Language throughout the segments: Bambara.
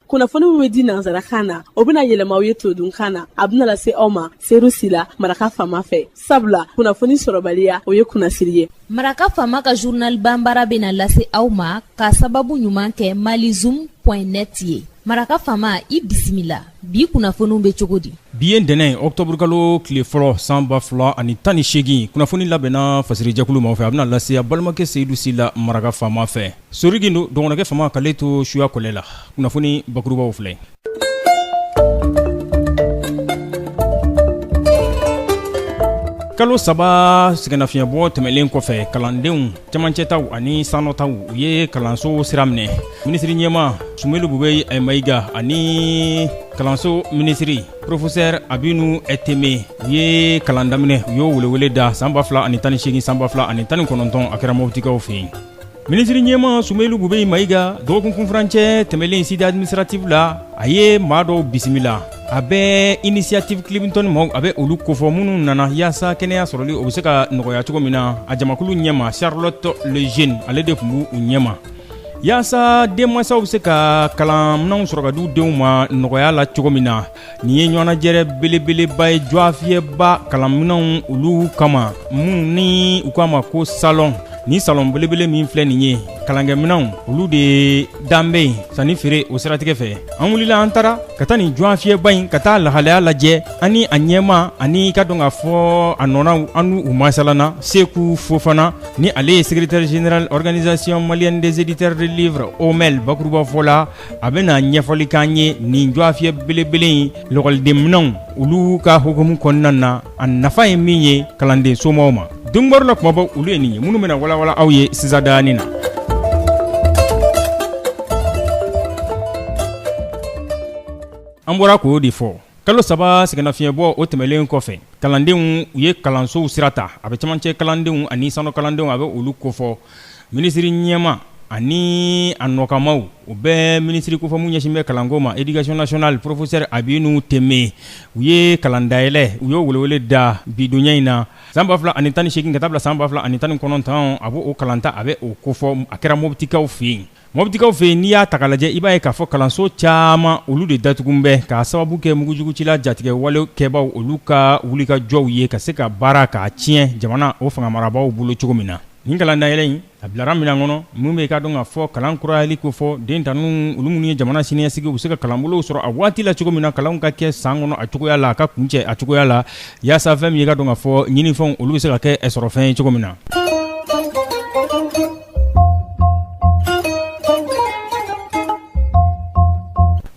Kunnafoni min bɛ di nansarakan na, o bɛna yɛlɛma aw ye todunkan na. A bɛna lase aw ma Seru Sila, Maraka Faama fɛ, sabula kunnafoni sɔrɔbaliya, o ye kunnasiri ye. Maraka Faama ka journal banbara bɛna lase aw ma ka sababu ɲuman kɛ malizoom.net ye. Maraka Faama, i bisimila. Bi kunnafoniw bɛ cogo di? Bi ye ntɛnɛn, ɔkutɔburukalo tile fɔlɔ, san 2018. Kunnafoni labɛnna fasirijɛkulu maaw fɛ, a bɛna lase a balimakɛ Seyidu Sila, Maraka Faama fɛ. Sori Gindo dɔgɔnɔkɛ Fama k'ale to suya kɔlɛ la. Kunnafoni bakurubaw filɛ. Kalo 3 sɛgɛnnafiɲɛbɔ tɛmɛnlen kɔfɛ, kalandenw cɛmancɛtaw ani sannɔtaw, u ye kalanso sira minɛ. Minisiri ɲɛmaa Sumelu Bubɛyi Mayiga ani kalanso minisiri professeur Abinu Teme, u ye kalan daminɛ, u y'o welewele da san 2018, san 2019, a kɛra Mɔptikaw fɛ yen. Minisiri ɲɛmaa Sumelu Bubɛyi Mayiga, dɔgɔkun kunfurancɛ tɛmɛnlen cité administrative la, a ye maa dɔw bisimila. A bɛ Initiative Clinton maaw, a bɛ olu kofɔ, minnu nana yaasa kɛnɛya sɔrɔli o bɛ se ka nɔgɔya cogo min na. A jamakulu ɲɛma Charlotte Lejeune, ale de tun b'u ɲɛma, yaasa denmansaw bɛ se ka kalanminɛnw sɔrɔ ka di u denw ma nɔgɔya la cogo min na. Nin ye ɲɔgɔnnajɛrɛ belebeleba ye, jɔafiyɛba kalanminɛnw olu kama, minnu ni u k'a ma ko salon. Ni salon belebele min filɛ nin ye, kalankɛminɛnw olu de dan bɛ yen sanni feere o siratigɛ fɛ. An wulila, an taara ka taa nin jɔafiyɛba in ka taa lahalaya lajɛ. An ni a ɲɛma ani ka dɔn k'a fɔ a nɔnaw, an n'u masalana. Seku Fofana ni ale ye secrétaire général Organisation malienne des éditeurs de livres, OMEL bakurubafɔ la, a bɛna ɲɛfɔli k'an ye nin jɔafiyɛ belebele in lɔkɔlidenminɛnw olu ka hukumu kɔnɔna na, a nafa ye min ye kalanden somaw ma. Donkibaru la kumabaw, olu ye nin ye minnu bɛna walawala aw ye sisan daani na. An bɔra k'o de fɔ, kalo 3 sɛgɛnnafiɲɛbɔ o tɛmɛnlen kɔfɛ, kalandenw u ye kalansow sira ta. A bɛ cɛmancɛ kalandenw ani sannɔ kalandenw, a bɛ olu kofɔ. Minisiri ɲɛma ani a nɔkanmaw, o bɛ minisiri kofɔ mun ɲɛsin bɛ kalanko ma, éducation nationale, professeur Abinu Teme, u ye kalan dayɛlɛ, u y'o welewele da bidonya in na, san 2018 ka taa bila san 2019. A b'o kalanta, a bɛ o kofɔ. A kɛra Mɔptikaw fɛ yen. Mɔptikaw fɛ yen, n'i y'a ta k'a lajɛ, i b'a ye k'a fɔ kalanso caman olu de datugu bɛ k'a sababu kɛ mugujugucila jatigɛ wale kɛbaw olu ka wulikajɔw ye ka se ka baara k'a tiɲɛ jamana o fanga marabaaw bolo cogo min na. Nin kalan dayɛlɛ in, a bilara minɛn kɔnɔ mun bɛ ka dɔn k'a fɔ kalan kurayali ko fɔ den tannu olu minnu ye jamana siniɲɛsigi, u bɛ se ka kalanbolow sɔrɔ a waati la cogo min na, kalanw ka kɛ san kɔnɔ a cogoya la, a ka kuncɛ a cogoya la, yaasa fɛn min ye ka dɔn k'a fɔ ɲinifɛnw olu bɛ se ka kɛ sɔrɔfɛn ye cogo min na.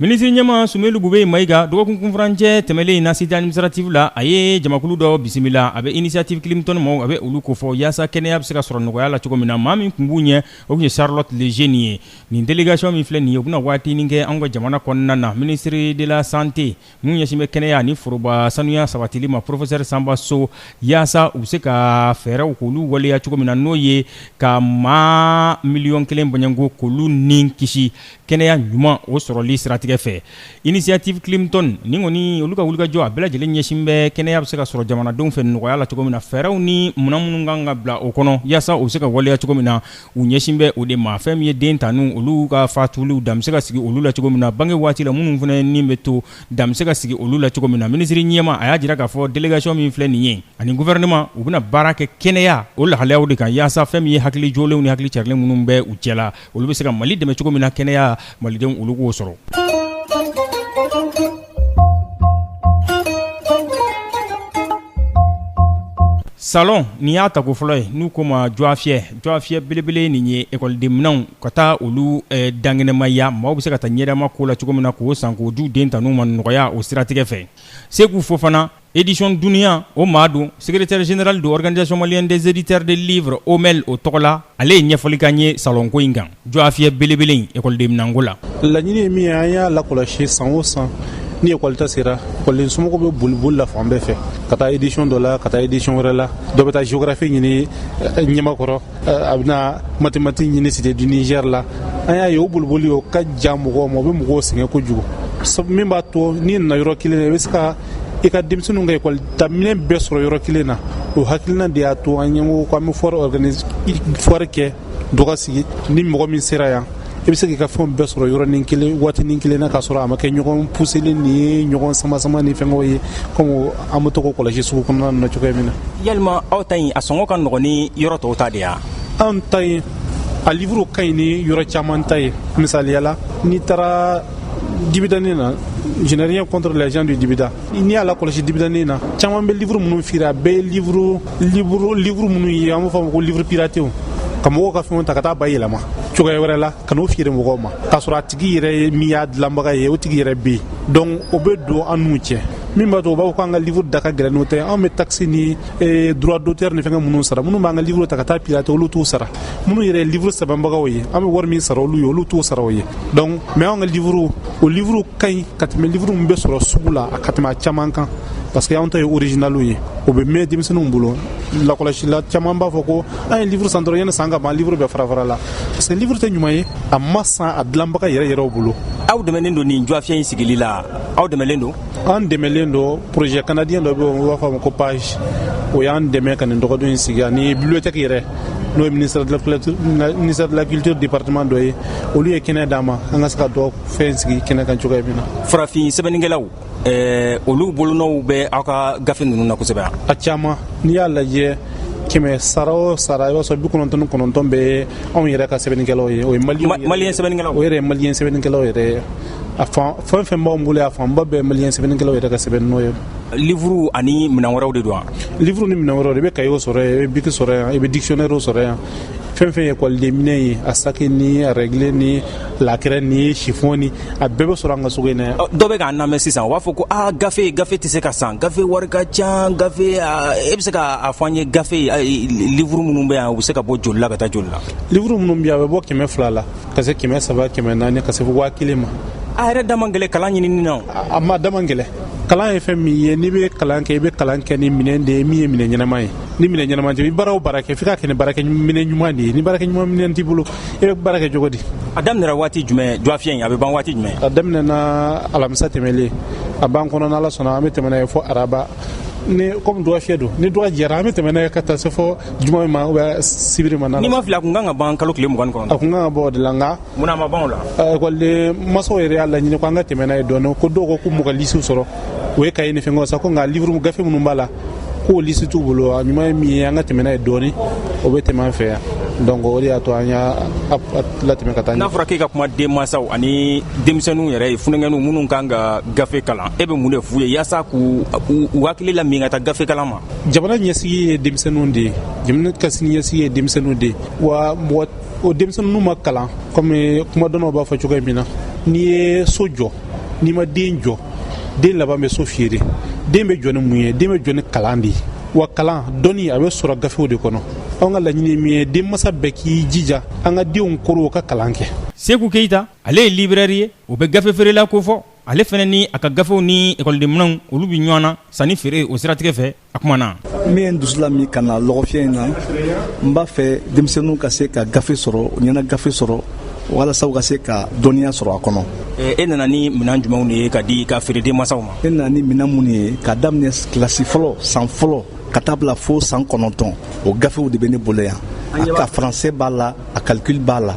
Minisiri ɲɛmaa Sumelu Bubɛyi Mayiga, dɔgɔkun kunfurancɛ tɛmɛnlen in na, cité administrative la, a ye jamakulu dɔ bisimila. A bɛ Initiative Clinton maaw, a bɛ olu kofɔ yaasa kɛnɛya bɛ se ka sɔrɔ nɔgɔya la cogo min na. Maa min tun b'u ɲɛ, o tun ye Charlotte Lejeune ye. Nin délégation min filɛ nin ye, u bɛna waatinin kɛ anw ka jamana kɔnɔna na. Ministre de la santé mun ɲɛsin bɛ kɛnɛya ani foroba sanuya sabatili ma, professeur Sanba So, yaasa u bɛ se ka fɛɛrɛw k'olu waleya cogo min na, n'o ye ka maa miliyɔn 1 bɔɲɔgɔnko k'olu ni kisi kɛnɛya ɲuman o sɔrɔli siratigɛ fɛ. Initiative Clinton nin kɔni, olu ka wulikajɔ a bɛɛ lajɛlen ɲɛsin bɛ kɛnɛya bɛ se ka sɔrɔ jamanadenw fɛ nɔgɔya la cogo min na, fɛɛrɛw ni minɛn minnu kan ka bila o kɔnɔ yaasa u bɛ se ka waleya cogo min na, u ɲɛsin bɛ o de ma. Fɛn min ye den tanu olu ka fatuliw, dan bɛ se ka sigi olu la cogo min na, bange waati la minnu fana ni bɛ to, dan bɛ se ka sigi olu la cogo min na. Minisiri ɲɛmaa a y'a jira k'a fɔ délégation min filɛ nin ye ani gouvernement, u bɛna baara kɛ kɛnɛya o lahalayaw de kan, yaasa fɛn min ye hakili jɔlenw ni hakili carilen minnu bɛ u cɛ la, olu bɛ se ka Mali dɛmɛ cogo min na, kɛnɛya malidenw olu k'o sɔrɔ. Salon nin y'a tako fɔlɔ ye, n'u ko ma jɔafiyɛ, jɔafiyɛ belebele nin ye ekɔlidenminɛnw ka taa olu dankɛnɛmaya, maaw bɛ se ka taa ɲɛdama ko la cogo min na, k'o san k'o di den tannu ma nɔgɔya o siratigɛ fɛ. Seku Fofana, Édition Dunia o maa don, secrétaire général de Organisation malienne des éditeurs de livres, OMEL o tɔgɔ la, ale ye ɲɛfɔli k'an ye salon ko in kan, jɔafiyɛ belebele in ekɔlidenminɛnko la. Laɲini ye min ye, an y'a lakɔlɔsi san o san, ni ekɔli ta sera, ekɔliden somɔgɔw bɛ boli boli la fan bɛɛ fɛ ka taa édition dɔ la, ka taa édition wɛrɛ la. Dɔ bɛ taa géographie ɲini Ɲamakɔrɔ, a bɛna mathématique ɲini Cité du Niger la. An y'a ye o boliboli o ka jan mɔgɔw ma, o bɛ mɔgɔw sɛgɛn kojugu. Min b'a to n'i nana yɔrɔ kelen na, i bɛ se ka i ka denmisɛnninw ka ekɔli daminɛ bɛɛ sɔrɔ yɔrɔ kelen na. O hakilina de y'a to an ye ko k'an bɛ foire organiser, foire kɛ dɔ ka sigi ni mɔgɔ min sera yan, I bɛ se k'i ka fɛnw bɛɛ sɔrɔ yɔrɔnin kelen, waatinin kelen na, k'a sɔrɔ a ma kɛ ɲɔgɔn puseli ni ɲɔgɔn samasama ni fɛngɛw ye, komi an bɛ to k'o kɔlɔsi sugu kɔnɔna na cogoya min na. Yalima aw ta in, a sɔngɔ ka nɔgɔn ni yɔrɔ tɔw ta de ya? Anw ta in, a livre ka ɲi ni yɔrɔ caman ta ye. Misaliya la, n'i taara dibidani na, je n'ai rien contre les gens du Dibida, n'i y'a lakɔlɔsi dibidani na, caman bɛ livre minnu feere, a bɛɛ ye livre minnu ye, an b'a fɔ ma ko livre piraté, ka mɔgɔw ka fɛnw ta ka taa bayɛlɛma cogoya wɛrɛ la ka n'o feere mɔgɔw ma, k'a sɔrɔ a tigi yɛrɛ ye min y'a dilanbaga ye, o tigi yɛrɛ bɛ yen. Donc o bɛ don an n'u cɛ. Min b'a to u b'a fɔ k'an ka livre da ka gɛlɛn, n'o tɛ, anw bɛ taxe ni droit d'auteur ni fɛngɛ minnu sara, minnu b'an ka livre ta ka taa pirater, olu t'u sara. Minnu yɛrɛ ye livre sɛbɛnbagaw ye, an bɛ wari min sara olu ye, olu t'o sara o ye. Donc mais anw ka livre, o livre ka ɲi ka tɛmɛ livre min bɛ sɔrɔ sugu la, ka tɛmɛ a caman kan, parce que anw ta ye original ye. O bɛ mɛn denmisɛnninw bolo. Lakɔlɔsila caman b'a fɔ ko an ye livre san dɔrɔn, yanni san ka ban, livre bɛɛ fara fara la, parce que livre tɛ ɲuman ye, a ma san a dilanbaga yɛrɛ yɛrɛw bolo. Aw dɛmɛlen don nin dɔgɔfiyɛ in sigili la? Aw dɛmɛlen don? An dɛmɛlen don. Projet canadien dɔ bɛ yen, u b'a fɔ a ma ko PAGE, o y'an dɛmɛ ka nin dɔgɔdon in sigi, ani bibliothèque yɛrɛ, n'o ye ministère de la culture département dɔ ye, olu ye kɛnɛ d'an ma an ka se ka dɔ fɛn sigi kɛnɛ kan cogoya min na. Farafin sɛbɛnnikɛlaw, olu bolonɔw bɛ aw ka gafe ninnu na kosɛbɛ? A caman. N'i y'a lajɛ, 100 sara o sara, i b'a sɔrɔ 99 bɛ anw yɛrɛ ka sɛbɛnnikɛlaw ye. O ye malien sɛbɛnnikɛlaw. O yɛrɛ ye malien sɛbɛnnikɛlaw yɛrɛ ye. A fan fɛn fɛn b'anw bolo, a fanba bɛɛ malien sɛbɛnnikɛlaw yɛrɛ ka sɛbɛn n'o ye. Livre ani minɛn wɛrɛw de don wa? Livre ni minɛn wɛrɛw de. I bɛ cahier sɔrɔ yan, i bɛ bic sɔrɔ yan, i bɛ dictionnaire sɔrɔ yan, fɛn fɛn ye ekɔliden minɛn ye, a sac ni a règle ni la craie ni chiffon ni a bɛɛ bɛ sɔrɔ an ka sugu in na yan. Dɔ bɛ k'an lamɛn sisan, u b'a fɔ ko aa, gafe tɛ se ka san, gafe wari ka ca, gafe. E bɛ se k'a fɔ an ye, gafe, livre minnu bɛ yan, u bɛ se ka bɔ joli la ka taa joli la? Livre minnu bɛ yan, a bɛ bɔ 200 la ka se 300, 400, ka se fo 1000 ma. A yɛrɛ da man gɛlɛn kalan ɲinini na. A ma da man gɛlɛn. Kalan ye fɛn min ye, n'i bɛ kalan kɛ, i bɛ kalan kɛ ni minɛn de ye min ye minɛn ɲɛnama ye. Ni minɛn ɲɛnama tɛ, i bɛ baara o baara kɛ, f'i k'a kɛ ni baarakɛ minɛn ɲuman de ye. Ni baarakɛ ɲuman minɛn t'i bolo, i bɛ baara kɛ cogo di? A daminɛra waati jumɛn, dɔgɔfiyɛ in, a bɛ ban waati jumɛn? A daminɛna alamisa tɛmɛlen, a b'an kɔnɔ, n'Ala sɔnna, an bɛ tɛmɛ n'a ye fo araba. Ni komi dɔgɔfiyɛ don, ni dɔgɔ jɛra, an bɛ tɛmɛ n'a ye ka taa se fo juma ma ou bien sibiri ma. N'i ma fili, a kun kan ka ban kalo tile 29. A kun kan ka bɔ o de la, nka Munna a ma ban o la? Ekɔliden masaw yɛrɛ y'a laɲini ko an ka tɛmɛ n'a ye dɔɔnin, ko dɔw ko k'u m'u ka liste sɔrɔ, o ye cahier ni fɛngɛw sa, ko nka livre gafe minnu b'a la, k'o liste t'u bolo. A ɲuman ye min ye, an ka tɛmɛ n'a ye dɔɔnin, o bɛ tɛmɛ an fɛ yan. Donc o de y'a to an y'a latɛmɛ ka taa. N'a fɔra k'e ka kuma denmansaw ani denmisɛnninw yɛrɛ ye, funankɛninw minnu kan ka gafe kalan, e bɛ mun de f'u ye yaasa k'u u hakili la min ka taa gafe kalan ma? Jamana ɲɛsigi ye denmisɛnninw de ye, jamana ka sini ɲɛsigi ye denmisɛnninw de ye. Wa mɔgɔ o denmisɛnninw ma kalan, komi kumadɔnnaw b'a fɔ cogoya min na, n'i ye so jɔ, n'i ma den jɔ, den laban bɛ so feere. Den bɛ jɔ ni mun ye? Den bɛ jɔ ni kalan de ye. Wa kalan dɔnni, a bɛ sɔrɔ gafew de kɔnɔ. Anw ka laɲini ye min ye, denmansa bɛɛ k'i jija an ka denw koro ka kalan kɛ. Seku Keyita, ale ye librairie ye, o bɛ gafe feerela ko fɔ. Ale fana ni a ka gafew ni ekɔlidenminɛnw, olu bɛ ɲɔgɔn na sanni feere o siratigɛ fɛ. A kuma na. Min ye n dusu la min ka na lɔgɔfiyɛ in na, n b'a fɛ denmisɛnninw ka se ka gafe sɔrɔ, u ɲɛna gafe sɔrɔ, walasa u ka se ka dɔnniya sɔrɔ a kɔnɔ. E nana ni minɛn jumɛnw de ye ka di ka feere denmansaw ma? E nana ni minɛn minnu ye, ka daminɛ kilasi fɔlɔ, san fɔlɔ, ka taa bila fo san 9, o gafew de bɛ ne bolo yan. A français b'a la, a calcul b'a la.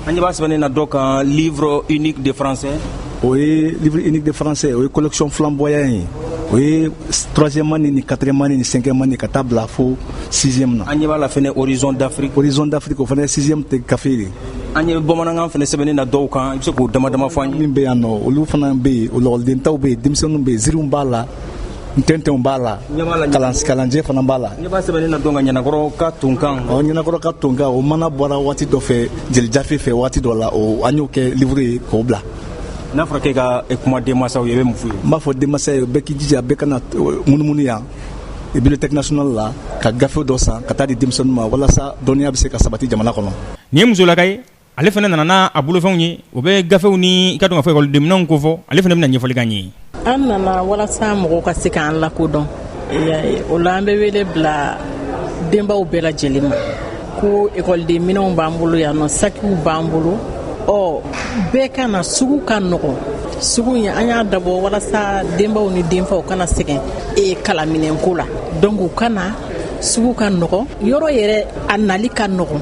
An ɲɛ b'a sɛbɛnnen na dɔ kan, livre unique de français. O ye livre unique de français, o ye collection flamboyant ye, o ye troisième année ni quatrième année ni cinquième année ka taa bila fo sixième na. An ɲɛ b'a la fɛnɛ, Horizon d'Afrique. Horizon d'Afrique, o fana ye sixième tɛ gafe de. An ɲɛ bɛ bamanankan fɛnɛ sɛbɛnnen na dɔw kan, i bɛ se k'o dama dama fɔ an ye? Min bɛ yan nɔ, olu fana bɛ yen, o lɔgɔliden taw bɛ yen, denmisɛnninw bɛ yen, ziiriw b'a la, ntɛntɛnw b'a la, kalanjɛ fana b'a la. Ɲɛ b'a sɛbɛnnen na dɔn ka Ɲanakɔrɔ ka tonkan. Ɔ, Ɲanakɔrɔ ka tonkan, o mana bɔra waati dɔ fɛ, jeli jafe fɛ waati dɔ la, o an y'o kɛ livre ye k'o bila. N'a fɔra k'e ka kuma denmansaw ye, i bɛ mun f'u ye? N b'a fɔ denmansa ye, bɛɛ k'i jija, bɛɛ kana munumunu yan bibliothèque nationale la ka gafe dɔ san ka taa di denmisɛnninw ma, walasa dɔnniya bɛ se ka sabati jamana kɔnɔ. Nin ye musolaka ye, ale fana nana n'a a bolofɛnw ye, o bɛ gafew ni i ka dɔn ka fɔ ekɔlidenminɛnw ko fɔ. Ale fana bɛna ɲɛfɔli k'an ye. An nana walasa mɔgɔw ka se k'an lakodɔn. O la, an bɛ wele bila denbaw bɛɛ lajɛlen ma ko ekɔliden minɛnw b'an bolo yan nɔ, sakiw b'an bolo. Ɔ, bɛɛ ka na, sugu ka nɔgɔn. Sugu in, an y'a dabɔ walasa denbaw ni denfaw kana sɛgɛn kalanminɛnko la. Donc u ka na, sugu ka nɔgɔn, yɔrɔ yɛrɛ a nali ka nɔgɔn.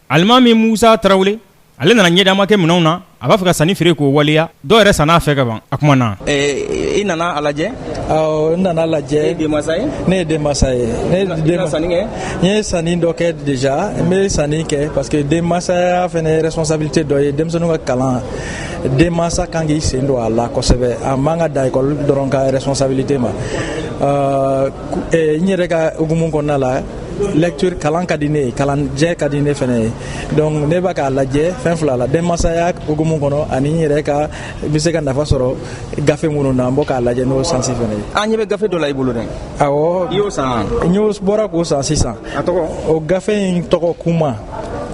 Alimami Musa Tarawele. Ale nana ɲɛdama kɛ minɛnw na, a b'a fɛ ka sanni feere k'o waleya. Dɔw yɛrɛ san'a fɛ ka ban. A kuma na. I nana a lajɛ? Awɔ, n nana lajɛ. E ye denmansa ye? Ne ye denmansa ye. Ne ye sanni kɛ? N ye sanni dɔ kɛ déjà, n bɛ sanni kɛ parce que denmansaya fana ye responsabilité dɔ ye. Denmisɛnninw ka kalan, denmansa kan k'i sen don a la kosɛbɛ. A man ka dan école dɔrɔn ka responsabilité ma. N yɛrɛ ka hukumu kɔnɔna la, lecture, kalan ka di ne ye, kalanjɛ ka di ne fana ye. Donc ne b'a k'a lajɛ fɛn fila la, denmansaya hukumu kɔnɔ ani n yɛrɛ ka bɛ se ka nafa sɔrɔ gafe minnu na, n bɔ k'a lajɛ n'o sens fana ye. An ɲɛ bɛ gafe dɔ la i bolo dɛ. Awɔ. I y'o san? N y'o bɔra k'o san sisan. A tɔgɔ? O gafe in tɔgɔ Kuma.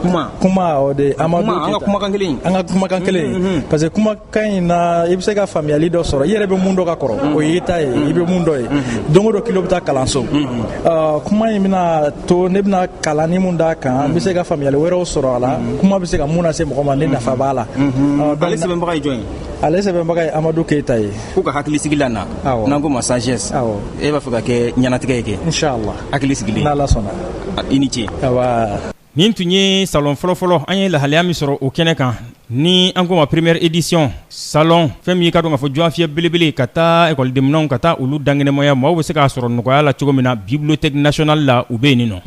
Kuma. Kuma, o de Amadu. Kuma, an ka kumakan kelen. An ka kumakan kelen. Parce que kumakan in na, i bɛ se ka faamuyali dɔ sɔrɔ. I yɛrɛ bɛ mun dɔn ka kɔrɔ, o y'i ta ye, i bɛ mun dɔn ye. Don o don kilo bɛ taa kalanso. Kuma in bɛna to ne bɛna kalanni mun d'a kan, n bɛ se ka faamuyali wɛrɛw sɔrɔ a la. Kuma bɛ se ka mun lase mɔgɔ ma, ni nafa b'a la. Ale sɛbɛnbaga ye jɔn ye? Ale sɛbɛnbaga ye Amadu Keyita ye. Ko ka hakili sigi la na. N'an ko ma sagesse. Awɔ. E b'a fɛ ka kɛ ɲɛnatigɛ ye kɛ? Inchallah. Hakili sigilen. N'Ala sɔnna. I ni ce. Awa. Nin tun ye salon fɔlɔfɔlɔ an ye lahalaya min sɔrɔ o kɛnɛ kan, ni an ko ma première édition salon. Fɛn min ka dɔn k'a fɔ jɔnfiyɛ belebele ka taa ekɔlidenminɛnw ka taa olu dankɛnɛmaya, maaw bɛ se k'a sɔrɔ nɔgɔya la cogo min na bibliothèque nationale la, u bɛ yen nɔ.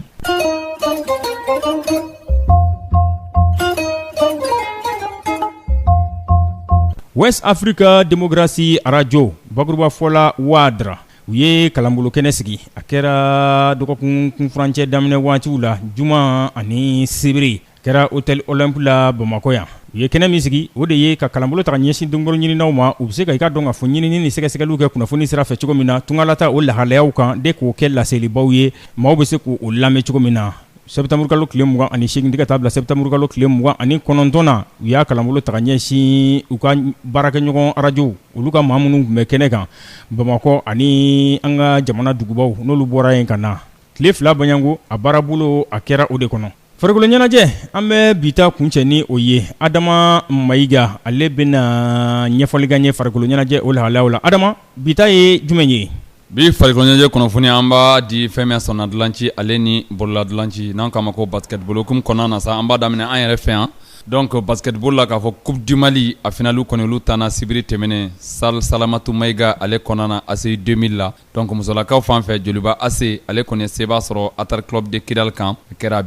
West Africa Démocratie Radio, bakuruba fɔla WADRA, u ye kalanbolo kɛnɛ sigi. A kɛra dɔgɔkun kunfurancɛ daminɛ waatiw la, juma ani sibiri, kɛra hôtel Olympe la Bamakɔ yan. U ye kɛnɛ min sigi, o de ye ka kalanbolo ta ka ɲɛsin donkɔrɔ ɲininaw ma, u bɛ se ka i ka dɔn ka fɔ ɲinini ni sɛgɛsɛgɛliw kɛ kunnafoni sira fɛ cogo min na, tungalata o lahalayaw kan de, k'o kɛ laselibaw ye, maaw bɛ se k'o lamɛn cogo min na. Sɛtanburukalo tile 28 ka taa bila sɛtanburukalo tile 29 na, u y'a kalanbolo ta ka ɲɛsin u ka baarakɛɲɔgɔn arajow, olu ka maa minnu tun bɛ kɛnɛ kan Bamakɔ ani an ka jamana dugubaw, n'olu bɔra yen ka na tile 2 baɲango. A baarabolo a kɛra o de kɔnɔ. Farikolo ɲɛnajɛ, an bɛ bi ta kuncɛ ni o ye. Adama Mayiga, ale bɛna ɲɛfɔli k'an ye farikolo ɲɛnajɛ o lahalayaw la. Adama, bi ta ye jumɛn ye? Bi farikolo ɲɛnajɛ kunnafoni, an b'a di fɛn min sɔnna dilanci ale ni bolola dilanci, n'an k'a ma ko basketball hukumu kɔnɔna na sa, an b'a daminɛ an yɛrɛ fɛ yan. Donc basketball la, k'a fɔ coupe du Mali a finale kɔni, olu tanna sibiri tɛmɛnen salle Salamatu Mayiga ale kɔnɔna na, ACI 2000 la. Donc musolakaw fan fɛ, Joliba AC ale kɔni se b'a sɔrɔ Atar Club de Kidal kan, a kɛra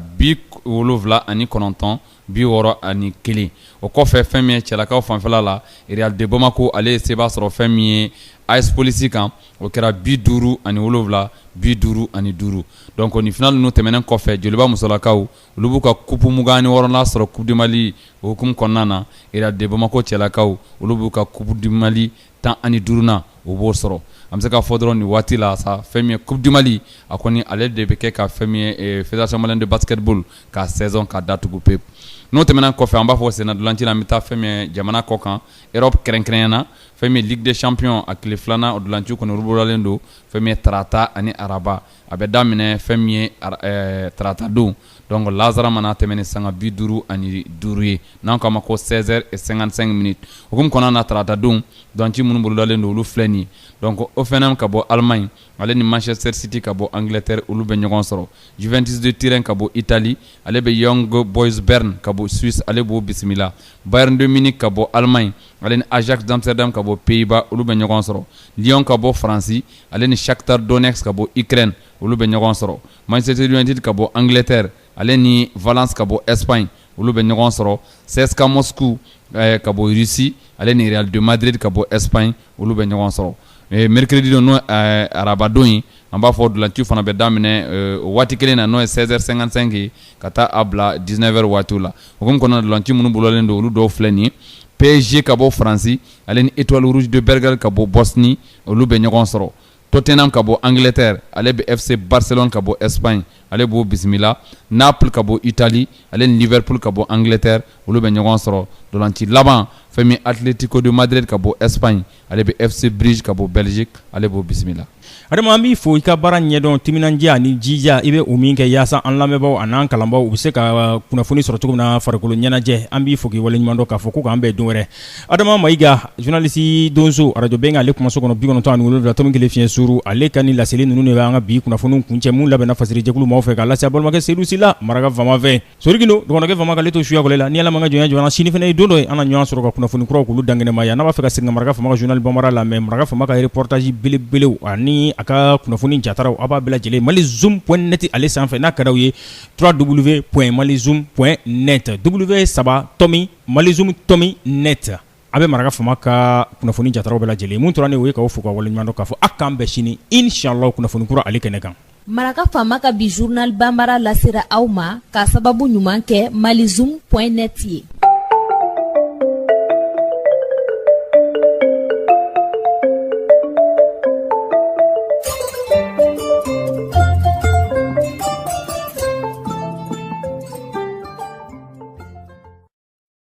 79 61. O kɔfɛ, fɛn min ye cɛlakaw fanfɛla la, Real de Bamako ale ye se b'a sɔrɔ fɛn min ye AS Police kan, o kɛra 57 55. Donc nin finale ninnu tɛmɛnen kɔfɛ, Joliba musolakaw olu b'u ka coupe 26nan sɔrɔ coupe du Mali o hukumu kɔnɔna na. Real de Bamako cɛlakaw olu b'u ka coupe du Mali 15nan, o b'o sɔrɔ. An bɛ se k'a fɔ dɔrɔn nin waati la sa, fɛn min ye coupe du Mali, a kɔni ale de bɛ kɛ ka fɛn min ye fédération malienne de basketball ka saison ka datugu pewu. N'o tɛmɛna kɔfɛ, an b'a fɔ senna dilanci la, an bɛ taa fɛn min ye jamana kɔ kan, Europe kɛrɛnkɛrɛnya na, fɛn min ye Ligue des champions a tile filanan, o dilanci kɔni bolodalen don fɛn min ye tarata ani araba. A bɛ daminɛ fɛn min ye tarata don, donc lazara mana tɛmɛ ni sanga 55 ye, n'an k'a ma ko 16h55 minutes. Hukumu kɔnɔna na, tarata don dilanci minnu bolodalen don, olu filɛ nin ye. Donc Hoffenheim ka bɔ Allemagne, ale ni Manchester City ka bɔ Angleterre, olu bɛ ɲɔgɔn sɔrɔ. Juventus de Turin ka bɔ Italie, ale bɛ Young Boys Bern ka bɔ Suisse, ale b'o bisimila. Bayern de Munich ka bɔ Allemagne, ale ni Ajax d'Amsterdam ka bɔ Pays-Bas, olu bɛ ɲɔgɔn sɔrɔ. Lyon ka bɔ Faransi, ale ni Shakhtar Donetsk ka bɔ Ukraine, olu bɛ ɲɔgɔn sɔrɔ. Manchester United ka bɔ Angleterre, ale ni Valence ka bɔ Espagne, olu bɛ ɲɔgɔn sɔrɔ. CSKA Moscou ka bɔ Russie, ale ni Real de Madrid ka bɔ Espagne, olu bɛ ɲɔgɔn sɔrɔ. Mercredi don, n'o arabadon ye, an b'a fɔ dilanci fana bɛ daminɛ o waati kelen na, n'o ye 16h55 ye, ka taa a bila 19h waati la. Hukumu kɔnɔna, dilanci minnu bolodalen don, olu dɔw filɛ nin ye: PSG ka bɔ Faransi, ale ni Étoile Rouge de Belgrade ka bɔ Bosnie, olu bɛ ɲɔgɔn sɔrɔ. Tottenham ka bɔ Angleterre, ale bɛ FC Barcelone ka bɔ Espagne, ale b'o bisimila. Naples ka bɔ Italie, ale ni Liverpool ka bɔ Angleterre, olu bɛ ɲɔgɔn sɔrɔ. Dolanci laban, fɛn min Atlético de Madrid ka bɔ Espagne, ale bɛ FC Bruges ka bɔ Belgique, ale b'o bisimila. Adama, an b'i fo i ka baara ɲɛdɔn, timinandiya ani jija i bɛ o min kɛ yaasa an lamɛnbaaw ani an kalanbaaw u bɛ se ka kunnafoni sɔrɔ cogo min na farikolo ɲɛnajɛ. An b'i fo k'i waleɲuman dɔn k'a fɔ ko k'an bɛn don wɛrɛ. Adama Mayiga, journaliste donso, arajo Bɛnkan, ale kumaso kɔnɔ, 97.7 fiɲɛ suuru, ale ka ni laseli ninnu de bɛ an ka bi kunnafoniw kuncɛ, mun labɛnna fasiri jɛkulu maaw fɛ k'a lase a balimakɛ Seydou Sila Maraka faama fɛ. Sori Gindo dɔgɔnɔkɛ faama k'ale to suya kɔlɛ la. Ni Ala ma ka jɔnya jɔna, sini fana ye don dɔ ye, an na ɲɔgɔn sɔrɔ ka kunnafoni kuraw k'olu dankɛnɛmaya. N'a b'a fɛ ka segin ka Maraka faama ka journal bambara lamɛn, Maraka faama ka reportage belebelew ani a ka kunnafoni jataraw, a b'a bɛɛ lajɛlen malizoom.net ale sanfɛ. N'a ka d'aw ye, www.malizoom.net, w saba tomi malizoom tomi net, a bɛ Maraka faama ka kunnafoni jataraw bɛɛ lajɛlen. Mun tora ne o ye k'aw fo ka waleɲuman dɔn k'a fɔ a k'an bɛn sini, inchallah, kunnafoni kura ale kɛnɛ kan. Maraka faama ka bi journal banbara lasera aw ma k'a sababu ɲuman kɛ malizoom.net ye.